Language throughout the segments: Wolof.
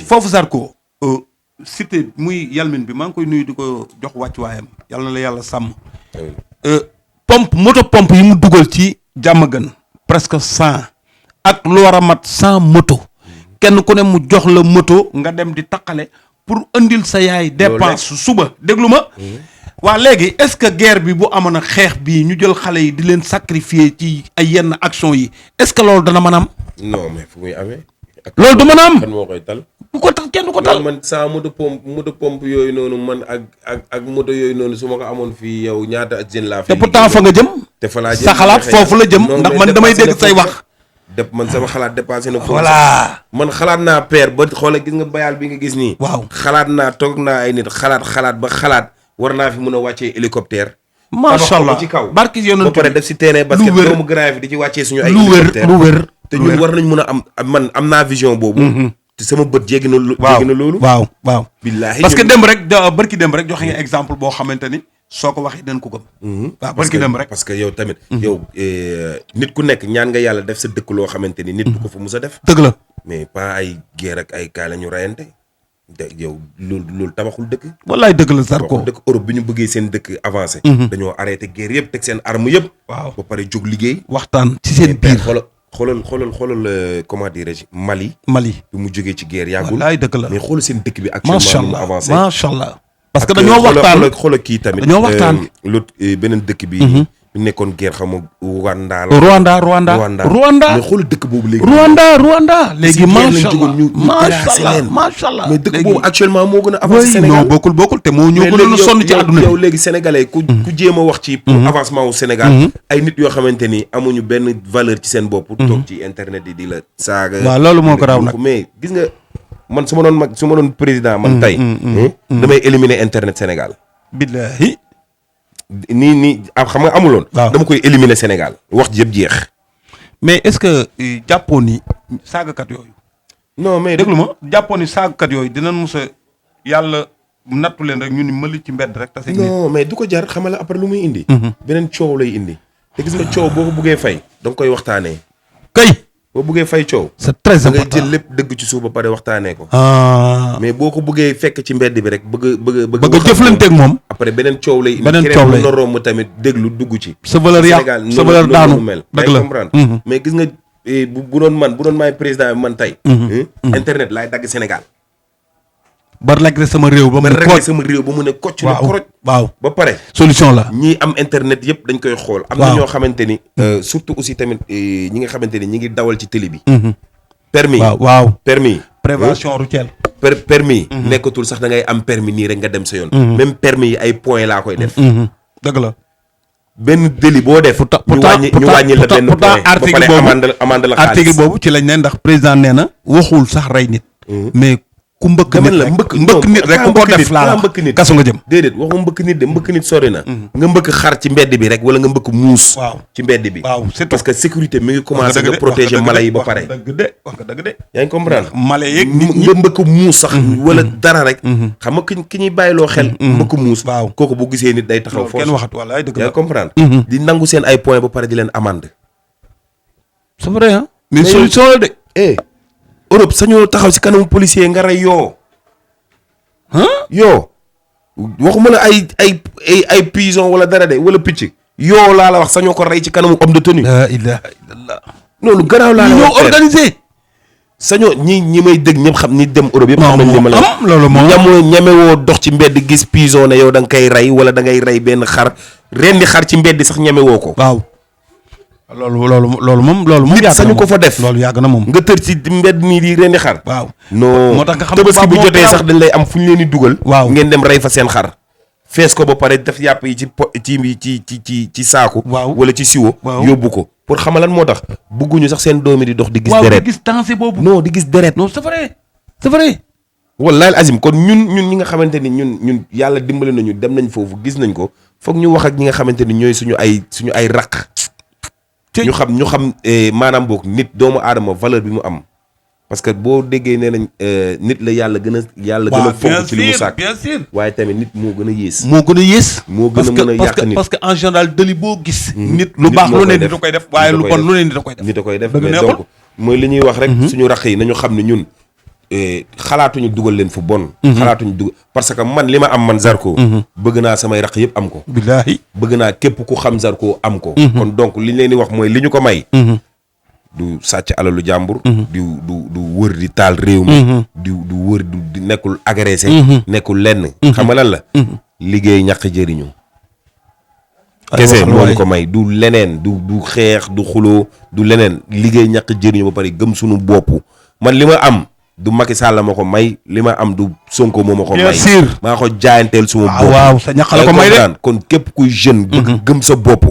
foofu Zarko cité muy yalmin bi maa ngi koy nuyu di ko jox wàccuwaayam yàlla na la yàlla sàmm. moto pompe yi mu dugal ci jàmm gën presque 100 ak lu war a mat 100 moto kenn ku ne mu jox la moto nga dem di taqale pour indil sa yaay dépense suba déglu ma. waa léegi est-ce que guerre bi bu amoon a xeex bii ñu jël xale yi di leen sacrifier ci ay yenn action yi est-ce que loolu dana mën a am. non mais fu muy amee. loolu du mën a am kan moo koy tal. bu ko tal kenn du ko tal. man saa moto pompe yooyu noonu man ak moto yooyu noonu su ma ko amoon fii yow ñaata ak jën laa fi. te pourtant fa nga jëm. te fa laa jëm sa xalaat foofu la jëm ndax man damay dégg say wax. man sama xalaat dépassé na. voilà man xalaat naa père ba xoolal gis nga bayal bi nga gis nii. waaw xalaat naa toog naa ay nit xalaat ba xalaat war naa fi mën a wàccee hélicoptère. macha allah ci kaw barki yonent ba pare def si terrain basket doomu grand fi di ci wàccee suñu ay hélicoptère lu wér te ñun war nañ mën a am naa vision boobu. te sama bët jéggi na loolu. waaw. billaahi parce que dem rek barki dem rek joxe nga exemple boo xamante ni soo ko waxee dañ ko gëm. waaw barki dem rek. parce que yow tamit. yow nit ku nekk ñaan nga yàlla def sa dëkk loo xamante ni. nit du ko fa mus a def. dëgg la mais pas ay guerre ak ay kaa la ñu rayante. yow loolu tabaxul dëkk. wallaay dëgg la Zarko dëkk Europe bi ñu bëggee seen dëkk avancé. dañoo arrêté guerre yëpp teg seen arme yëpp. waaw ba pare jóg liggéey. waxtaan ci seen biir xoolal comment dirais-je Mali. bi mu jógee ci guerre yàggul. wallaay dëgg la mais xoolal seen dëkk bi actuellement mu avancé. macha allah parce que dañoo waxtaan xoolal kii tamit. dañoo waxtaan l'autre beneen dëkk bi. ñu nekkoon guerre xam nga Rwanda mais xoolal dëkk boobu léegi. Rwanda léegi macha allah mais dëkk boobu actuellement moo gën a avancé Sénégal. non bokkul te moo ñoo gën a sonn ci àdduna bi yow léegi sénégalais ku jéem a wax ci pour avancement wu Sénégal. ay nit yoo xamante ni amuñu benn valeur ci seen bopp. toog ci internet yi di la saaga. waaw loolu moo ko raw nag mais gis nga man su ma doon président man tey. damay éliminer internet Sénégal. billahi nii xam nga amuloon. dama koy éliminer Sénégal wax ji yëpp jeex. mais est-ce que jàppoon ni saagakat yooyu. non mais déglu ma jàppoon ni saagakat yooyu dinañ mos a yàlla nattu leen rek ñu ni mëli ci mbedd rek. tase non mais du ko jar xamal la après lu muy indi. beneen coow lay indi. te gis nga coow boo ko buggee fay da nga koy waxtaanee. kay boo buggee fay coow. c'est très important da ngay jël lépp dëgg ci suuf ba pare waxtaanee ko. mais boo ko buggee fekk ci mbedd bi rek bëgg a jëflanteeg moom. après beneen coow lay indi. beneen coow lay indi keneen romb tamit déglu dugg ci. sa valeur yàqu sa valeur daanu dëgg la comprendre. mais gis nga bu doon maay président bi man tey. internet laay dagg Sénégal. ba réglé sama réew ba mu ne kocc ne koroj. waaw ba pare solution la. ñii am internet yëpp dañ koy xool. am na ñoo xamante ni. surtout aussi tamit ñi nga xamante ni ñi ngi dawal ci télé bi. permis permis prévention routière. permis nekkatul sax da ngay am permis nii rek nga dem sa yoon. même permis yi ay points laa koy def. dëgg la. benn délit boo def. ñu wàññi la benn point ba pare amande la xaalis. article boobu ci lañ ne ndax président nee na waxul sax rey nit. mais ku mbëkk nit rek ku ko def laa mbëkk nit kaso nga jëm. déedéet waxu mbëkk nit de mbëkk nit sori na. nga mbëkk xar ci mbedd bi rek wala nga mbëkk muus. ci mbedd bi. parce que sécurité mi ngi commencé nga protéger mala yi ba pare. wax nga dëgg de. yaa ngi comprendre. mala yeeg nit ñi nga mbëkk muus sax. wala dara rek. xam nga ki ñuy bàyyiloo xel. mbëkk muus. kooku bu gisee nit day taxaw foofu. kenn waxat wala ay dëgg la yaa ngi comprendre. di nangu seen ay points ba pare di leen amande. c'est vrai ah. mais solution la de. Europe sañoo taxaw si kanamu policier nga rey yoo waxuma la ay pigeon wala dara de wala picc yoo laa la wax sañoo ko rey ci kanamu homme de tenue. la ilaha illallah. loolu garaaw laa la wax ñoo organisé. sañoo ñi may dégg ñëpp xam ni dem Europe yëpp. xam nañ li ma la wax loolu moom ñamewoo dox ci mbedd gis pigeon ne yow da nga koy rey wala da ngay rey benn xar rendi xar ci mbedd sax ñamewoo ko. waaw. loolu moom nit sañu ko fa def loolu yàgg na moom. nga tër ci mbedd nii di rendi xar. waaw non moo tax nga xam tabaski bu jotee sax dañ lay am fu ñu leen di dugal. waaw ngeen dem rey fa seen xar. fees ko ba pare def yàpp yi ci saaku. waaw wala ci siwo. yóbbu ko pour xamalan moo tax. bugguñu sax seen doomi di dox di gis. deret di gis danger boobu. non di gis deret. non c'est vrai. wallahi azim kon ñun ñi nga xamante ni ñun yàlla dimbali nañu dem nañ foofu gis nañ ko foog ñu wax ak ñi nga xamante ni ñooy suñu ay raq. ñu xam maanaam boog nit doomu aadama valeur bi mu am parce que boo déggee nee nañ nit la yàlla gën a fonk ci li mu sàkk bien sûr waaye tamit nit moo gën a yées moo gën a mën a yàq nit parce que en général dëli boo gis nit lu baax lu ne nit a koy def waaye lu bon lu ne nit a koy def mais donc mooy li ñuy wax rek suñu raq yi nañu xam ne ñun xalaatuñu dugal leen fu bon. xalaatuñu dugal parce que man li ma am man Zarko. bëgg naa samay raq yëpp am ko. billaahi bëgg naa képp ku xam Zarko am ko. kon donc li ñu leen di wax mooy li ñu ko may. du sàcc alalu jàmbur. du wër di taal réew mi. du wër di nekkul agressé. nekkul lenn. xam nga lan la. liggéey ñàkk jëriñu. kese moo ñu ko may du leneen du xeex du xuloo du leneen liggéey ñàkk jëriñu ba pare gëm suñu bopp man li ma am. du Macky Sall ma ko may li ma am du Sonko moo ma ko may. bien sûr maa ko jaayanteel suma bopp. waaw sa ñaq la ko may de. kon képp kuy jeune. bëgg gëm sa bopp.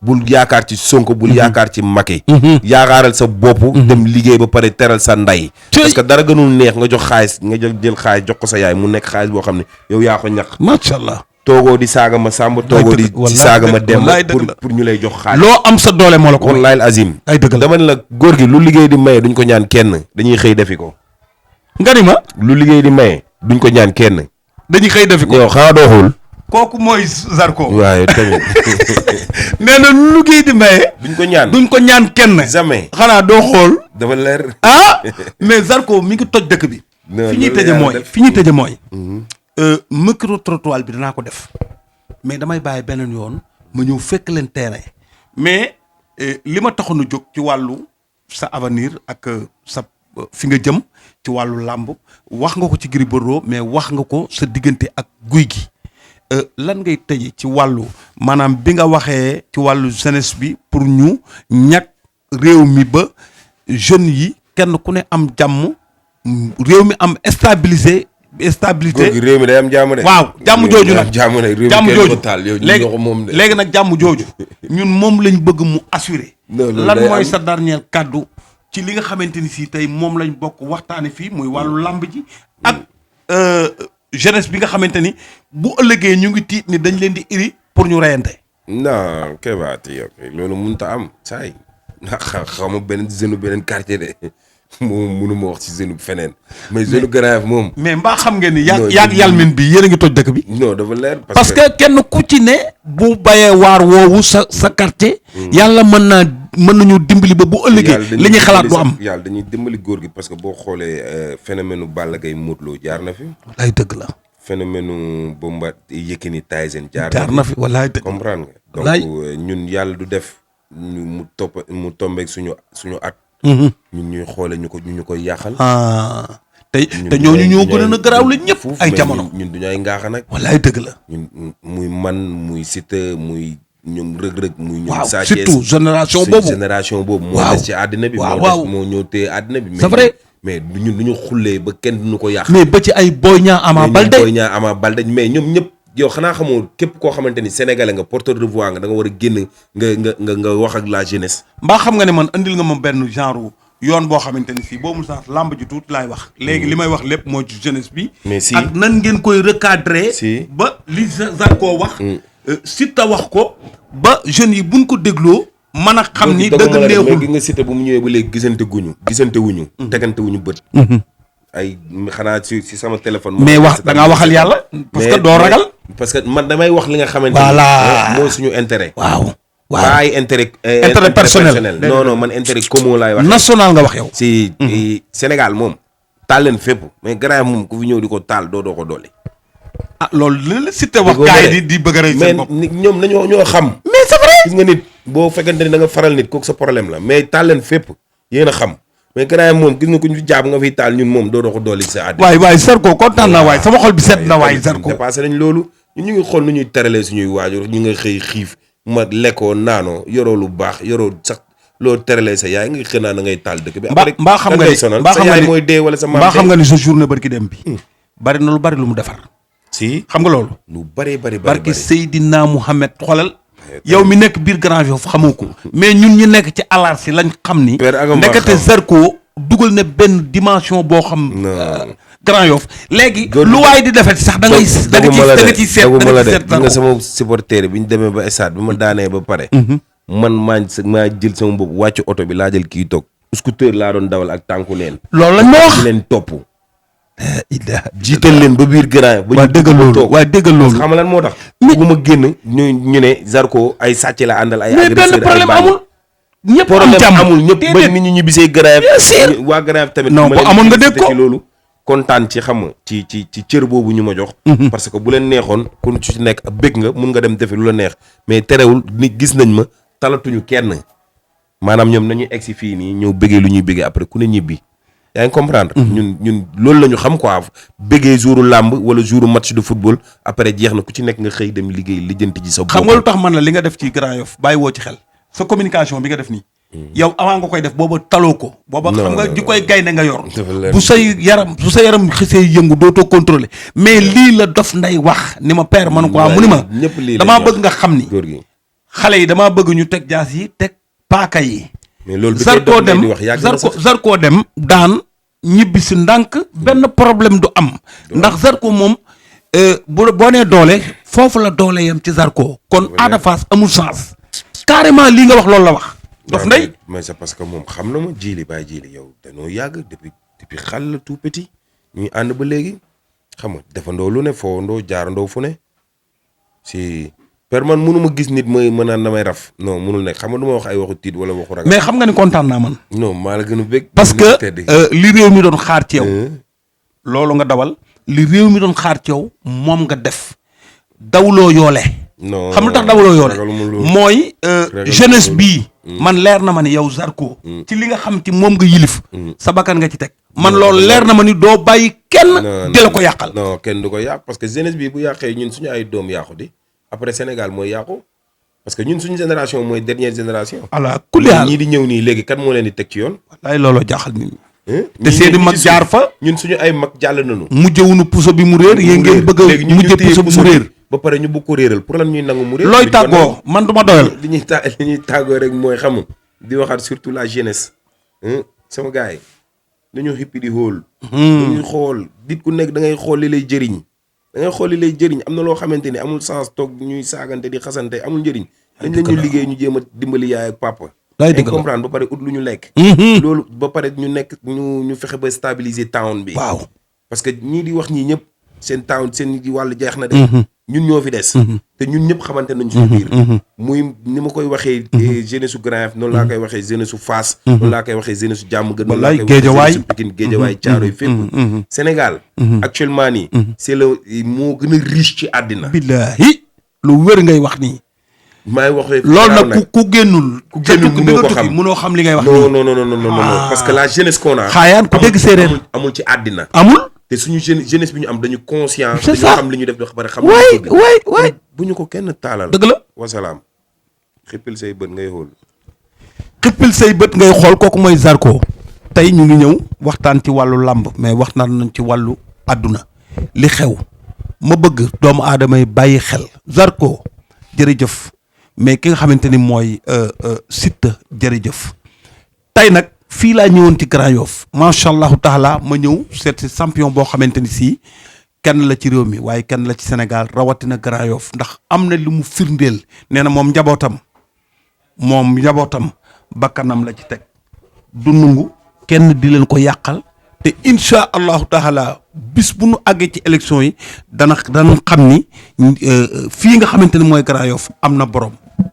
bul yaakaar ci Sonko bul yaakaar ci Macky. yaakaaral sa bopp. dem liggéey ba pare teral sa ndey. parce que dara gënul neex nga jox xaalis nga jël xaalis jox ko sa yaay mu nekk xaalis boo xam ne yow yaa ko ñaq. macha allah. toogoo di saaga ma Samba toogoo di saaga ma Demba pour ñu lay jox xaalis. loo am sa doole moo la ko. wallahi azim. ay dëgg la dama ne la góor gi lu liggéey di maye duñ ko ñaan kenn dañuy xëy defi ko. nga ni ma. lu liggéey di maye duñ ko ñaan kenn. dañuy xëy defi ko. yow xanaa doo xool. kooku mooy Zarko. waaye tamit. nee na lu liggéey di maye. duñ ko ñaan kenn. jamais. xanaa doo xool. dafa leer. mais Zarko mi ngi toj dëkk bi. fi ñuy tëje mooy. micro trottoir bi danaa ko def. mais damay bàyyi beneen yoon ma ñëw fekk leen terrain. mais li ma taxoon a jóg ci wàllu sa avenir ak sa fi nga jëm ci wàllu làmb wax nga ko ci Gris Bordeaux mais wax nga ko sa diggante ak Gouye Gui lan ngay tëje ci wàllu maanaam bi nga waxee ci wàllu jeunesse bi pour ñu ñàkk réew mi ba jeunes yi kenn ku ne am jàmm réew mi am stabilité. réew mi day am jàmm de. waaw jàmm jooju nag jàmm jooju léegi nag jàmm jooju ñun moom lañ bëgg mu assurer. lan mooy sa dernier kàddu ci li nga xamante ni si tey moom lañ bokk waxtaane fii muy wàllu làmb ji ak jeunesse bi nga xamante ni bu ëllëgee ñu ngi tiit ni dañ leen di iri pour ñu reyante. non kebaati yow loolu mënut a am saay xaw ma beneen jeune beneen quartier de moom mënu ma wax ci jeune feneen mais jeune Grand Yoff moom. mais mbaa xam ngeen ni yaag yalmin bi yéen a ngi toj dëkk bi. non dafa leer parce que kenn ku ci ne bu bayee waar woowu sa quartier. yàlla mën nañu dimbali ba bu ëllëgee. li ñuy xalaat du am yàlla dañuy dimbali góor gi parce que boo xoolee phénomène Balla Gaye Modou Lo jaar na fi. wallaay dëgg la. phénomène Bomba Yékini Tyson jaar na fi wallaay dëgg comprendre nga. donc ñun yàlla du def mu tombeeg suñu at. ñun ñuy xoole ñu koy yàqal. te ñooñu ñoo gën a garaaw la ñëpp ay jamono. ñun duñu ay ngaaxa nag. wallaay dëgg la. ñun muy man muy Siteu muy ñoom rëg-rëg muy ñoom Sa Thiès surtout génération boobu moo des ci àddina bi moo ñëw téye àddina bi. c'est vrai mais ñun du ñu xullee ba kenn duñu ko yàq. mais ba ci ay Boy Niang Ama Baldé mais ñoom ñëpp yow xanaa xamoo képp koo xamante ni sénégalais nga porteur de voix nga da nga war a génn nga wax ak la jeunesse. mbaa xam nga ne man andil nga ma benn genre yoon boo xamante ni si boobu sax làmb ji tuuti laay wax. léegi li may wax lépp mooy ci jeunesse bi. mais si ak nan ngeen koy recadrer. ba li Zarko wax. Siteu wax ko ba jeunes yi buñ ko dégloo. mën a xam ni dëgg neexul gi nga Siteu bu mu ñëwee ba léegi gisante wuñu. tegante wuñu bët. ay xanaa si sama téléphone. mais da ngaa waxal yàlla. parce que doo ragal. parce que man damay wax li nga xamante voilà mooy suñu intérêt. waaw ay intérêt personnel. non man intérêt commun laay wax. national nga wax yow. si Sénégal moom. taal leen fépp mais Grand Yoff moom ku fi ñëw di ko taal doo ko dolli. loolu li la Siteu wax kaay di bëgg a rey seen bopp mais ñoom ñoo xam. mais c'est vrai. gis nga nit boo fekkente ni da nga faral nit kooku sa problème la mais taal leen fépp yéen a xam. mais Grand Yoff moom gis nga ko ñu fi jàpp nga fiy taal ñun moom doo ko dolli sa àddina. waay Zarko kontaan na waay sama xol bi set na waay Zarko. dépassé nañ loolu ñu ngi xool nu ñuy teralee suñuy waajur ñu nga xëy xiif ma lekkoo naanoo yoroo lu baax yoroo sax loo teralee sa yaay nga xëy naa da ngay taal dëkk bi. mbaa xam nga ni sa yaay mooy dee wala sa maam mbaa xam nga ni sa journée barki dem bi. bari na lu bari lu mu defar. si xam nga loolu. lu bari barki Seydina Mouhamed xoolal. yow mi nekk biir Grand Yoff xamoo ko. mais ñun ñu nekk ci alaar si lañ xam ni. ndekete Zarko dugal na benn dimension boo xam. Grand Yoff léegi. lu waay di defet sax da nga ciy seet nga sama supporter bi ñu demee ba stade bi ma daanee ba pare. man maa jël sama bopp wàcc oto bi laa jël kii toog. scooter laa doon dawal ak tànku neen. loolu lañ ma wax di leen topp. jiital leen ba biir Grand Yoff. waa déggal loolu xam nga lan moo tax. bu ma génn ñu ne Zarko ay sàcc la àndal ay. agresseur benn problème amul. ñëpp am problème jàmm amul ñëpp ba déedéet. nit ñi ñibbisee Grand Bien sûr. Yoff waa Grand Yoff tamit Non, ma bu leen amoon nga dégg félicité ko. ci loolu kontaan ci xam nga ci cër boobu ñu ma jox parce que bu leen neexoon ku ci nekk bëgg nga mun nga dem defi lu la neex mais terewul nit gis nañ ma talatuñu kenn maanaam ñoom nañu egsi fii nii ñëw bëggee lu ñuy bëggee après ku ne ñibbi yaa ngi comprendre ñun loolu la ñu xam quoi bëggee jouru làmb wala jouru match de football après jeex na ku ci nekk nga xëy dem liggéey lijjanti ji sa bopp xam nga lu tax man la li nga def ci Grand Yoff bàyyi woo ci xel sa communication bi nga def nii yow avant nga koy def booba taloo ko booba xam nga ji koy gaynde nga yor bu sa yaram xisee yëngu dootoo contrôler mais lii la Dof Ndeye wax ni ma père man quoi mu ni ma ñëpp lii damaa bëgg nga xam ni góor gi xale yi damaa bëgg ñu teg jaas yi teg paaka yi mais loolu bi Zarko Dof Ndeye dem di wax yàgg na sax Zarko dem daan ñibbi si ndànk benn problème du am ndax Zarko moom boo nee doole foofu la doole yam ci Zarko kon Ada Fass amul chance carrément lii nga wax loolu la wax Dof Ndeye mais c'est parce que moom xam na ma jiili bàyyi jiili yow dañoo yàgg depuis xale la tout petit ñuy ànd ba léegi xam nga defandoo lu ne foowandoo jaarandoo fu ne si per man mënuma gis nit mooy mën naan damay raf non mënul nekk xam nga du ma wax ay waxu tiit wala waxu ragal mais xam nga ni kontaan naa man non maa la gën a bëgg parce que li réew mi doon xaar ci yow loolu nga dawal li réew mi doon xaar ci yow moom nga def dawloo yoole non xam lu tax dawloo yoole ragaluma loolu. mooy jeunesse loolu. bii man leer na ma ni yow Zarko ci li nga xam ci moom nga yilif sa bakkan nga ci teg man loolu leer na ma ni doo bàyyi kenn di la ko yàqal non kenn du ko yàq parce que jeunesse bi bu yàqee ñun suñu ay doom yàqu di après Sénégal mooy yàqu parce que ñun suñu génération mooy dernière génération ala kullihaal ñii di ñëw nii léegi kan moo leen di teg ci yoon wallaay looloo jaaxal nit ñi te ñi seeni ñi mag ci jaar suuf, fa ñun suñu ay mag jàll nañu mujjewunu puso bi mu réer yéen ngeen bëgg léegi a ñu mujje téye puso bi mu réer ba pare ñu bëgg ko réeral pour lan ñuy nangu mu réer looy duñ ko nangu. tàggoo man du ma doyal li ñuy tàggoo rek mooy xam di waxaat surtout la jeunesse sama gars yi dañoo xippi di xool dañuy xool nit ku nekk da ngay xool li lay jëriñ da ngay xool li lay jëriñ am na loo xamante ni amul sens toog ñuy saagante di xasante amul njëriñ dañ la ñu liggéey ñu jéem a dimbali yaay ak papa day dañ dëgg la comprendre ba pare ut lu ñu lekk loolu ba pare ñu nekk ñu fexe ba stabiliser town bi waaw parce que ñii di wax ñii ñëpp seen town seen di wàllu jeex na de ñun ñoo fi des te ñun ñëpp xamante nañ suñu biir muy ni ma koy waxee jeunesse su Grand Yoff noonu laa koy waxee jeunesse su Fass noonu laa koy waxee jeunesse su Diamaguène noonu laa koy waxee Géejawaay. jeunesse su Pikine Géejawaay Thiaroye fépp Sénégal actuellement nii c'est le moo gën a riche ci àddina billaahi lu wér ngay wax nii maay waxee loolu nag ku génnul ku génnul bi mënoo nga ko tukki xam. mënoo xam li ngay wax non nii non non non non non parce que la jeunesse qu'on a xaayaan ku dégg séeréer amul ci àddina amul te suñu jeunesse bi ñu am dañu conscient C'est dañu ça. xam li ñu def ba pare xam waay bëgg waay waay bu ñu ko kenn taalal dëgg la wasalaam xippil say bët ngay xool xippil say bët ngay xool kooku mooy Zarko tey ñu ngi ñëw waxtaan ci wàllu làmb mais waxtaan nañ ci wàllu àdduna li xew ma bëgg doomu aadama yi bàyyi xel Zarko jërëjëf mais ki nga xamante ni mooy Siteu jërëjëf tey nag fii laa ñëwoon ci Grand Yoff macha allahu taala ma ñëw seet si champion boo xamante ni sii kenn la ci réew mi waaye kenn la ci Sénégal rawatina Grand Yoff ndax am na lu mu firndeel nee na moom njabootam bakkanam la ci teg du nungu kenn di leen ko yàqal te incha allahu taala bis bu nu àggee ci élection yi dana xam ni fii nga xamante ni mooy Grand Yoff am na borom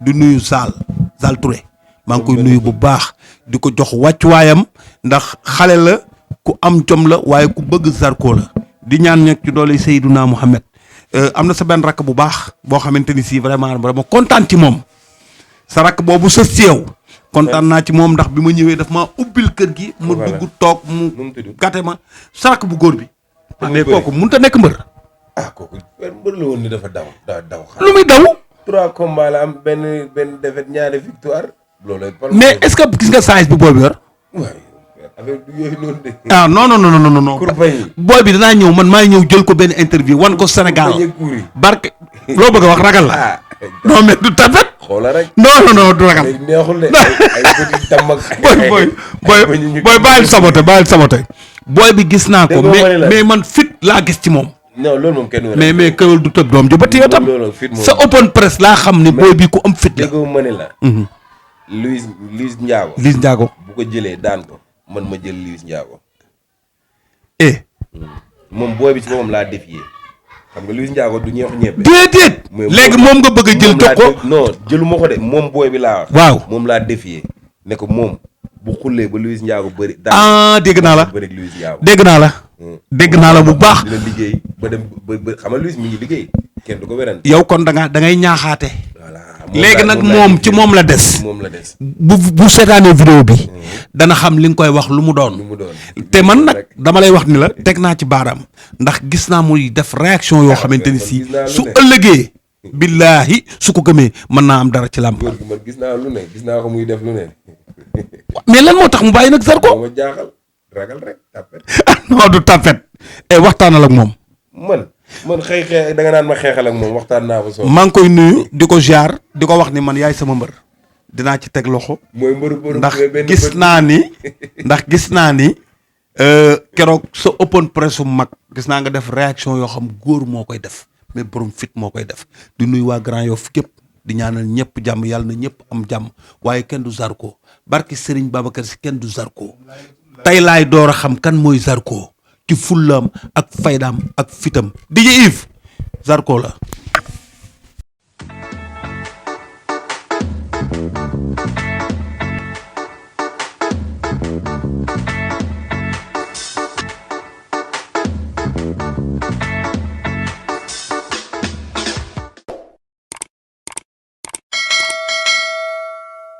di nuyu Zal Touré maa ngi koy nuyu bu baax di ko jox wàccuwaayam ndax xale la ku am jom la waaye ku bëgg Zarko la di ñaan ñekk ci doole Seydouna Mohamed am na sa benn rakk bu baax boo xamante ni si vraiment kontaan ci moom sa rakk boobu sës ci yow kontaan naa ci moom ndax bi ma ñëwee daf maa ubbil kër gi ma dugg toog mu gàtte ma sa rakk bu góor bi mais kooku mënut a nekk mbër kooku mbër la woon ni dafa daw lu muy daw 3 combats la am benn défaite ñaari victoire loolu mais est-ce que gis nga size bi booy bi yor waaye affaire du yooyu noonu de non booy bi danaa ñëw man maay ñëw jël ko benn interview wan ko Sénégal barke loo bëgg a wax ragal la non mais du tapet xoolal rek non du ragal neexul de ay petit tam ak booy bàyyil sabote booy bi gis naa ko mais man fit laa gis ci moom non loolu moom kenn mais këwal du tëb doom ju ba téye tam sa open press laa xam ne booy bi ku am fit la déggoo ma ne la Luis Ndiago bu ko jëlee daan ko man ma jël Luis Ndiago moom booy bi ci moom laa défier xam nga Luis Ndiago du ñeex ñebe déedéet léegi moom nga bëgg a jël jox ko non jëluma ko de moom booy bi laa wax waaw moom laa défier ne ko moom bu xullee ba Luis Ndiago bëri. dégg naa la bëri Luis Ndiago. dégg naa la. dégg naa la bu baax. dina liggéey ba dem ba xam nga Luis mi ngi liggéey kenn du ko werante. yow kon da ngay ñaaxaate. voilà léegi nag moom ci moom la des. moom la des. bu seetaanee vidéo bi. dana xam li nga koy wax lu mu doon. te man nag dama lay wax ni la teg naa ci baaraam. ndax gis naa muy def réaction yoo xamante ni si su ëllëgee. billaahi su ko gëmee mën naa am dara ci làmb. góor gi man gis naa lu ne gis naa ko muy def lu ne. mais lan moo tax mu bàyyi nag Zarko. ma jaaxal ragal rek tapet. non du tapet. waxtaanal ak moom. man xeex da nga naan ma xeexal ak moom waxtaan naa fa soo. maa ngi koy nuyu di ko ziar di ko wax ni man yaay sama mbër. dinaa ci teg loxo. mooy mbëru ndax gis naa ni keroog sa open press mag gis naa nga def réaction yoo xam góor moo koy def mais borom fit moo koy def di nuyu waa Grand Yoff képp di ñaanal ñëpp jàmm yàlla na ñëpp am jàmm waaye kenn du Zarko barki Serigne Babacar si kenn du Zarko tey laay door a xam kan mooy Zarko ci fullaam ak faydaam ak fitam DJ Yves Zarko la.